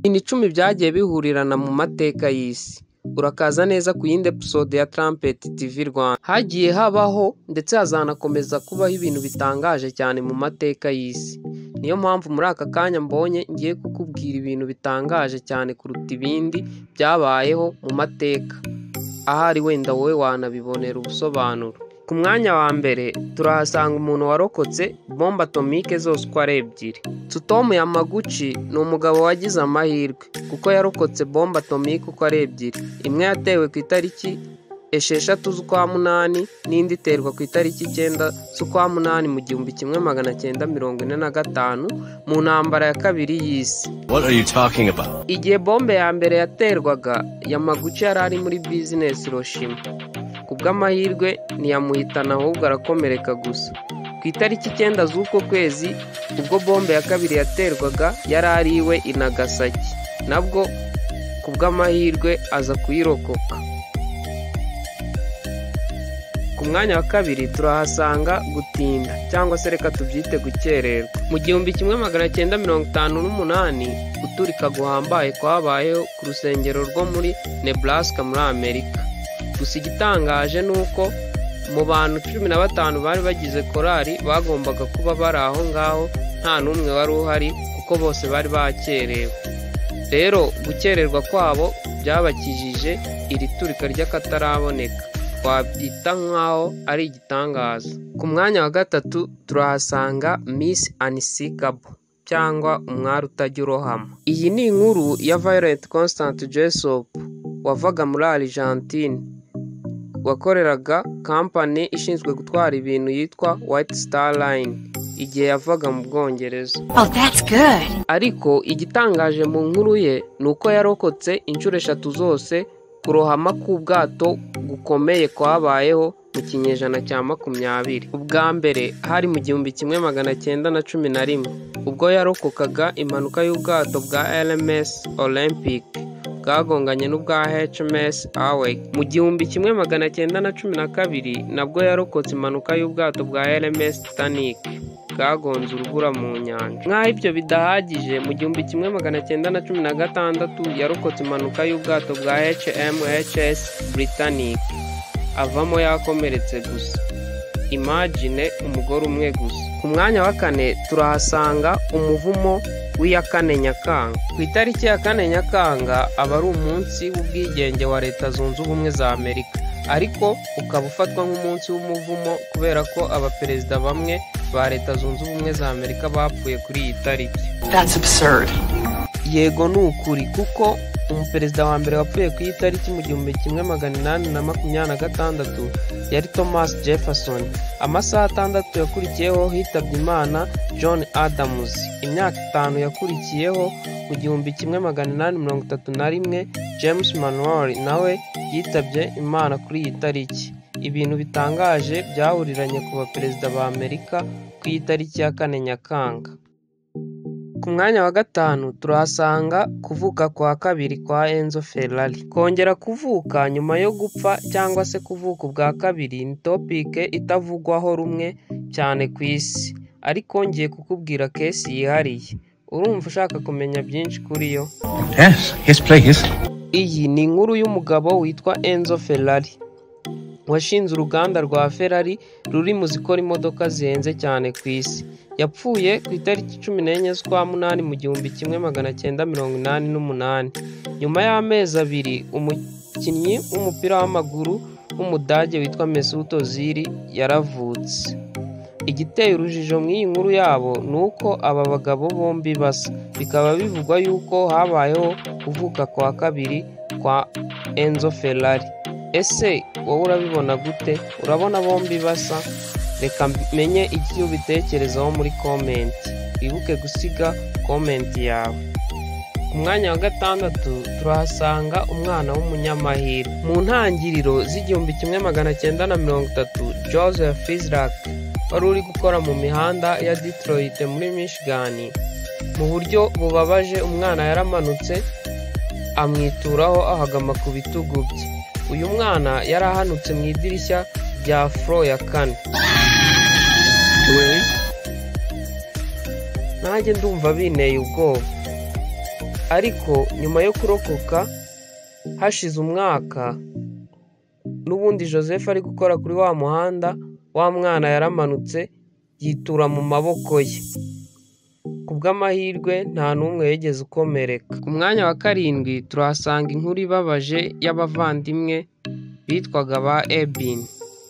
Ibintu 10 byagiye bihurirana mu mateka y'isi. Urakaza neza ku yindi episode ya Trumpet TV Rwanda. Hagiye habaho ndetse hazanakomeza kubaho ibintu bitangaje cyane mu mateka y'isi. Niyo mpamvu muri aka kanya mbonye ngiye kukubwira ibintu bitangaje cyane kuruta ibindi byabayeho mu mateka. Ahari wenda wowe wanabibonera ubusobanuro. Ku mwanya wa mbere turahasanga umuntu warokotse bombe atomike zose uko ari ebyiri. Tsutomu Yamaguchi ni umugabo wagize amahirwe kuko yarokotse bombe atomike uko ari ebyiri. Imwe yatewe ku itariki 6 z'ukwa munani n'indi iterwa ku itariki 9 z'ukwa munani mu 1945 mu ntambara ya kabiri y'isi. What are you talking about? Igihe bombe ya mbere yaterwaga, Yamaguchi yari ari muri business Hiroshima. Kubw'amahirwe ntiyamuhitana ahubwo arakomereka gusa. Ku itariki 9 z'uko kwezi ubwo bombe ya kabiri yaterwaga yari ari iwe i Nagasaki, nabwo kubw'amahirwe aza kuyirokoka. Ku mwanya wa kabiri turahasanga gutinda cyangwa se reka tubyite gukererwa. Mu 1958 guturika guhambaye kwabayeho ku rusengero rwo muri Nebraska muri Amerika. Gusa igitangaje ni uko mu bantu 15 bari bagize korali bagombaga kuba bari aho ngaho nta n'umwe wari uhari kuko bose bari bakerewe. Rero gukererwa kwabo byabakijije iri turika ry'akataraboneka, twabyita nk'aho ari igitangaza. Ku mwanya wa gatatu turahasanga Miss Unsinkable cyangwa umwari utajya urohama. Iyi ni inkuru ya Violet Constant Jessop wavaga muri Argentine, wakoreraga kampani ishinzwe gutwara ibintu yitwa White Star Line igihe yavaga mu Bwongereza. Oh, that's good. Ariko igitangaje mu nkuru ye ni uko yarokotse inshuro 3 zose kurohama k'ubwato gukomeye kwabayeho mu kinyejana cya 20. Ubwa mbere hari mu 1911 ubwo yarokokaga impanuka y'ubwato bwa LMS Olympic bwagonganye n'ubwa HMS Awake. Mu 1912 nabwo yarokotse impanuka y'ubwato bwa LMS Titanic bwagonze urubura mu nyanja. Nk'aho ibyo bidahagije, mu 1916 yarokotse impanuka y'ubwato bwa HMHS Britannic avamo yakomeretse gusa. Imagine umugore umwe gusa. Ku mwanya wa kane turahasanga umuvumo w'iya 4 Nyakanga. Ku itariki ya 4 Nyakanga aba ari umunsi w'ubwigenge wa Leta Zunze Ubumwe za Amerika, ariko ukaba ufatwa nk'umunsi w'umuvumo kubera ko abaperezida bamwe ba Leta Zunze Ubumwe za Amerika bapfuye kuri iyi tariki. That's absurd. Yego ni ukuri, kuko umuperezida wa mbere wapfuye ku iyi tariki mu 1826 yari Thomas Jefferson. Amasaha 6 yakurikiyeho hitabye Imana John Adams. Imyaka 5 yakurikiyeho mu 1831 James Monroe nawe yitabye Imana kuri iyi tariki. Ibintu bitangaje byahuriranye ku baperezida ba Amerika ku iyi tariki ya 4 Nyakanga. Ku mwanya wa gatanu turahasanga kuvuka kwa kabiri kwa Enzo Ferrari. Kongera kuvuka nyuma yo gupfa cyangwa se kuvuka ubwa kabiri ni topike itavugwaho rumwe cyane ku isi, ariko ngiye kukubwira kesi yihariye. Urumva ushaka kumenya byinshi kuri yo? Yes, yes please. Iyi ni inkuru y'umugabo witwa Enzo Ferrari washinze uruganda rwa Ferrari ruri mu zikora imodoka zihenze cyane ku isi. Yapfuye ku itariki 14 z'ukwa munani mu 1988. Nyuma y'amezi 2 umukinnyi w'umupira w'amaguru w'Umudage witwa Mesut Ozil yaravutse. Igiteye urujijo mu iyi nkuru yabo ni uko aba bagabo bombi basa, bikaba bivugwa yuko habayeho kuvuka kwa kabiri kwa Enzo Ferrari. Ese wowe urabibona gute? Urabona bombi basa? Reka menye icyo ubitekerezaho muri comment. Wibuke gusiga comment yawe. Ku mwanya wa gatandatu turahasanga umwana w'umunyamahirwe. Mu ntangiriro z'1930 Joseph Fizrak wari uri gukora mu mihanda ya Detroit muri Michigan. Mu buryo bubabaje umwana yaramanutse amwituraho ahagama ku bitugu bye. Uyu mwana yarahanutse mu idirishya rya floor ya 4. Nanjye ndumva binteye ubwoba. Ariko nyuma yo kurokoka hashize umwaka, n'ubundi Joseph ari gukora kuri wa muhanda, wa mwana yaramanutse yitura mu maboko ye. Ku bw'amahirwe nta n'umwe yigeze ukomereka. Ku mwanya wa 7 turahasanga inkuru ibabaje y'abavandimwe bitwaga ba Ebin.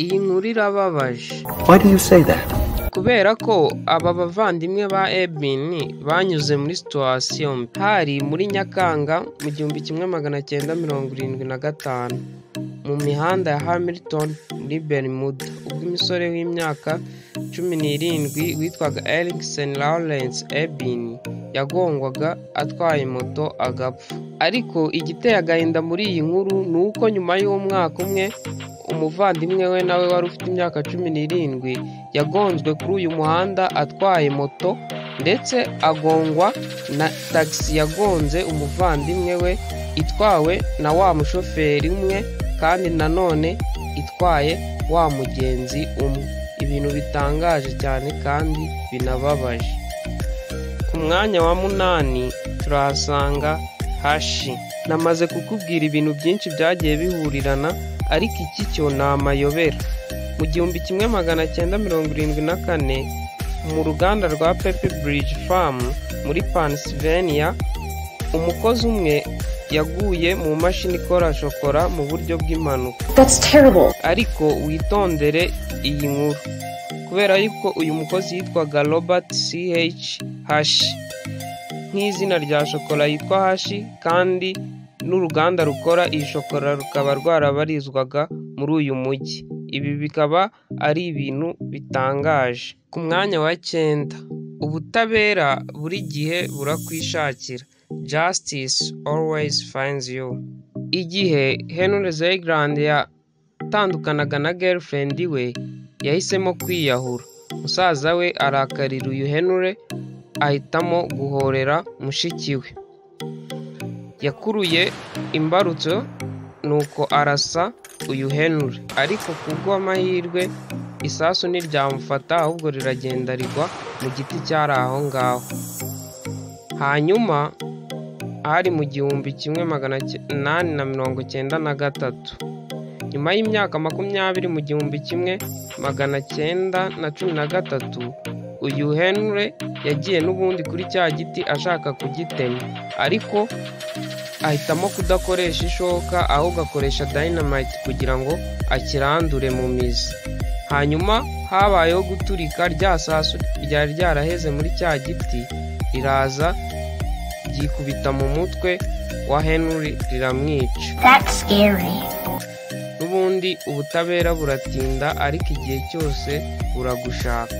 Iyi nkuru irababaje. Why do you say that? Kubera ko aba bavandimwe ba Ebin banyuze muri situation mbi. Hari muri Nyakanga mu 1975 mu mihanda ya Hamilton muri Bermuda, ubwo umusore w'imyaka 17 witwaga Erickson Lawrence Ebin yagongwaga atwaye moto agapfa. Ariko igiteye agahinda muri iyi nkuru ni uko nyuma y'umwaka umwe umuvandimwe we nawe wari ufite imyaka 17 yagonzwe kuri uyu muhanda atwaye moto, ndetse agongwa na tagisi yagonze umuvandimwe we itwawe na wa mushoferi umwe, kandi nanone itwaye wa mugenzi umwe. Ibintu bitangaje cyane kandi binababaje. Ku mwanya wa 8 turahasanga Hashi. Namaze kukubwira ibintu byinshi byagiye bihurirana, ariko iki cyo ni amayobera. Mu 1974 mu ruganda rwa Pepper Bridge Farm muri Pennsylvania, umukozi umwe yaguye mu mashini ikora shokora mu buryo bw'impanuka. That's terrible. Ariko witondere iyi nkuru, kubera yuko uyu mukozi yitwaga Robert C.H. Hashi, nk'izina rya shokora yitwa Hashi, kandi n'uruganda rukora iyi shokora rukaba rwarabarizwaga muri uyu mujyi. Ibi bikaba ari ibintu bitangaje. Ku mwanya wa 9, ubutabera buri gihe burakwishakira. Justice always finds you. Igihe Henry Zeigland yatandukanaga na girlfriend we, yahisemo kwiyahura. Musaza we arakarira uyu Henry, ahitamo guhorera mushiki we. Yakuruye imbarutso nuko arasa uyu Henry, ariko kubw'amahirwe isasu ntiryamufata, ahubwo riragenda rigwa mu giti cyari aho ngaho. Hanyuma hari mu 1893, nyuma y'imyaka 20 mu 1913, uyu Henry yagiye n'ubundi kuri cya giti ashaka kugitema, ariko ahitamo kudakoresha ishoka ahubwo akoresha dynamite kugira ngo akirandure mu mizi. Hanyuma habayeho guturika, rya sasu ryari ryaraheze muri cya giti riraza ryikubita mu mutwe wa Henry riramwica. That's scary. N'ubundi ubutabera buratinda, ariko igihe cyose buragushaka.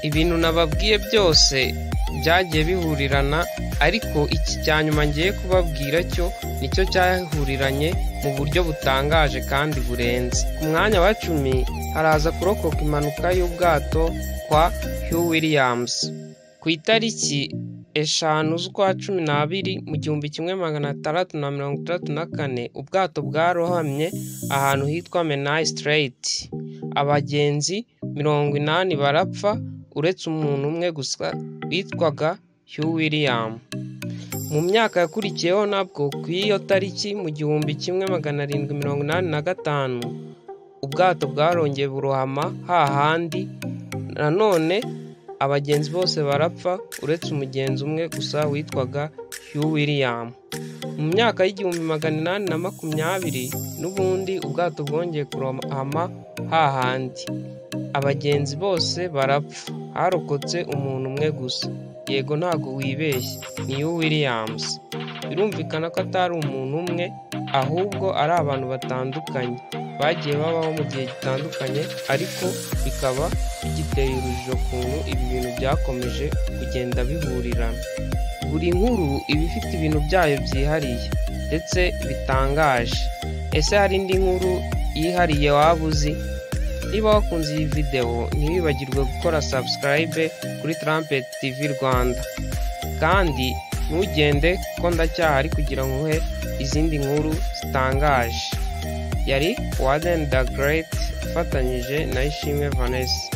Ibintu nababwiye byose byagiye bihurirana, ariko iki cya nyuma ngiye kubabwira cyo nicyo cyahuriranye mu buryo butangaje kandi burenze. Ku mwanya wa 10 haraza kurokoka impanuka y'ubwato kwa Hugh Williams. Ku itariki 5 z'ukwa 12 mu 1664, ubwato bwarohamye ahantu hitwa Menai Strait. Abagenzi 80 barapfa, uretse umuntu umwe gusa witwaga Hugh William. Mu myaka yakurikiyeho nabwo ku iyo tariki mu 1785, ubwato bwarongeye burohama hahandi, nanone abagenzi bose barapfa uretse umugenzi umwe gusa witwaga Hugh William. Mu myaka y'1820 n'ubundi ubwato bwongeye kurohama hahandi, abagenzi bose barapfa, harokotse umuntu umwe gusa. Yego ntago wibeshye, ni Hugh Williams. Birumvikana ko atari umuntu umwe, ahubwo ari abantu batandukanye bagiye babaho mu gihe gitandukanye, ariko bikaba bigiteye urujijo ukuntu ibi bintu byakomeje kugenda bihurirana. Buri nkuru iba ifite ibintu byayo byihariye ndetse bitangaje. Ese hari indi nkuru yihariye waba uzi? Niba wakunze iyi video ntiwibagirwe gukora subscribe kuri Trumpet TV Rwanda, kandi ntugende kuko ndacyahari kugira ngo uhe izindi nkuru zitangaje. Yari Warden the Great afatanyije na Ishimwe Vanessa.